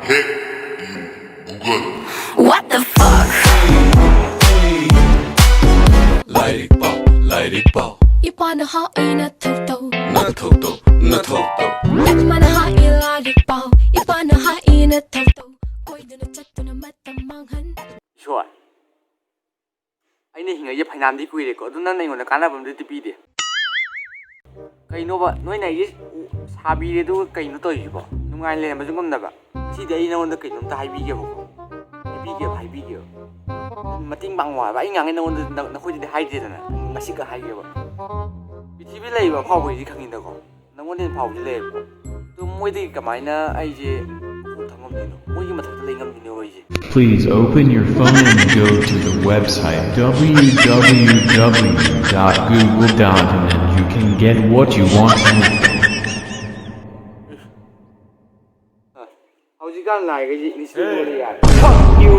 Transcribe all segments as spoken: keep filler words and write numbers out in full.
Hack you, Google. What the fuck? ꯂꯥꯏꯔꯤꯛ ꯄꯥꯎ, ꯂꯥꯏꯔꯤꯛ ꯄꯥꯎ꯫ ꯏꯄꯥꯅ ꯍꯥꯏꯅ ꯊꯧ ꯇꯧ꯫ ꯅꯊꯧ ꯇꯧ, ꯅꯊꯧ ꯇꯧ꯫ ꯏꯃꯥꯅ ꯍꯥꯏ ꯂꯥꯏꯔꯤꯛ ꯄꯥꯎ꯫ ꯏꯄꯥꯅ ꯍꯥꯏꯅ ꯊꯧ ꯇꯧ꯫ ꯀꯣꯏꯗꯅ ꯆꯠꯇꯨꯅ ꯃꯇꯝ ꯃꯥꯡꯍꯟ꯫ ꯏꯁꯣꯔ, ꯑꯩꯅ ꯍꯤꯡꯉꯛꯏꯁꯦ ꯐꯩꯅꯥꯝꯗꯤ ꯀꯨꯏꯔꯦꯀꯣ, ꯑꯗꯨ ꯅꯪꯅ ꯑꯩꯉꯣꯟꯗ ꯀꯥꯟꯅꯕ ꯑꯝꯇꯗꯤ ꯄꯤꯗꯦ꯫ ꯀꯩꯅꯣꯕ ꯅꯣꯏꯅ ꯑꯩꯁꯦ ꯁꯥꯕꯤꯔꯦ, ꯑꯗꯨꯒ ꯀꯩꯅꯣ ꯇꯧꯔꯤꯁꯤꯕꯣ? ꯅꯨꯡꯉꯥꯏꯅ ꯂꯩꯔꯝꯕꯁꯨ ꯉꯝꯗꯕ꯫ ꯉꯁꯤꯗꯤ ꯑꯩ ꯅꯉꯣꯟꯗ ꯀꯩꯅꯣꯝꯇ ꯍꯥꯏꯕꯤꯒꯦꯕꯀꯣ꯫ ꯍꯥꯏꯕꯤꯒꯦꯕ, ꯍꯥꯏꯕꯤꯒꯦꯕ꯫ ꯃꯇꯦꯡ ꯄꯥꯡꯉꯣ ꯍꯥꯏꯕ꯫ ꯑꯩ ꯉꯥꯡꯉꯦ ꯅꯉꯣꯟꯗ, ꯅ-, ꯅꯈꯣꯏꯗꯗꯤ ꯍꯥꯏꯗꯦꯗꯅ꯫ ꯉꯁꯤꯈꯛ ꯍꯥꯏꯒꯦꯕ꯫ ꯄ꯭ꯔꯤꯊꯤꯕꯤ ꯂꯩꯔꯤꯕ ꯑꯐꯥꯎꯕ ꯍꯥꯏꯁꯤ ꯈꯪꯉꯤꯗꯀꯣ꯫ ꯅꯉꯣꯟꯗ ꯍꯦꯟꯅ ꯐꯥꯎꯕꯗꯤ ꯂꯩꯔꯦꯀꯣ꯫ ꯑꯗꯨ ꯃꯣꯏꯗꯒꯤ ꯀꯃꯥꯏꯅ ꯑꯩꯁꯦ ꯊꯝ ꯉꯝꯗꯣꯏꯅꯣ? ꯃꯣꯏꯒꯤ ꯃꯊꯛꯇ ꯂꯩ ꯉꯝꯗꯣꯏꯅꯣ ꯑꯩꯁꯦ? Please open your phone and go to the website w w w dot google dot com and you can get what you want. ꯍꯧꯖꯤꯛꯀꯥꯟ ꯂꯥꯏꯒꯩꯁꯦ ꯏꯪꯂꯤꯁꯇ ꯂꯣꯜꯂꯤ ꯌꯥꯔꯦ꯫ Fuck you!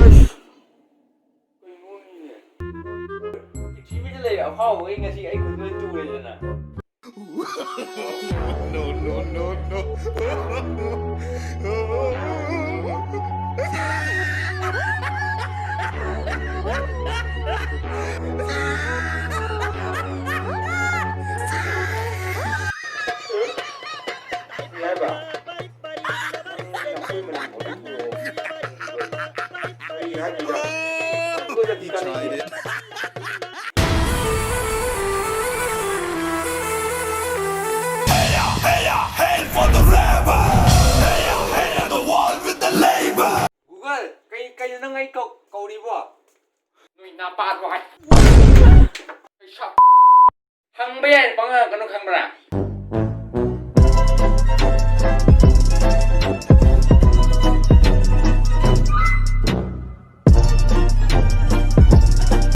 ꯑꯁ! ꯀꯩꯅꯣꯅꯦ? ꯄ꯭ꯔꯤꯊꯤꯕꯤꯗ ꯂꯩꯔꯦ ꯑꯐꯥꯎꯕꯈꯩ ꯉꯁꯤ ꯑꯩ ꯈꯨꯠ ꯂꯣꯏ ꯇꯨꯔꯦꯗꯅ꯫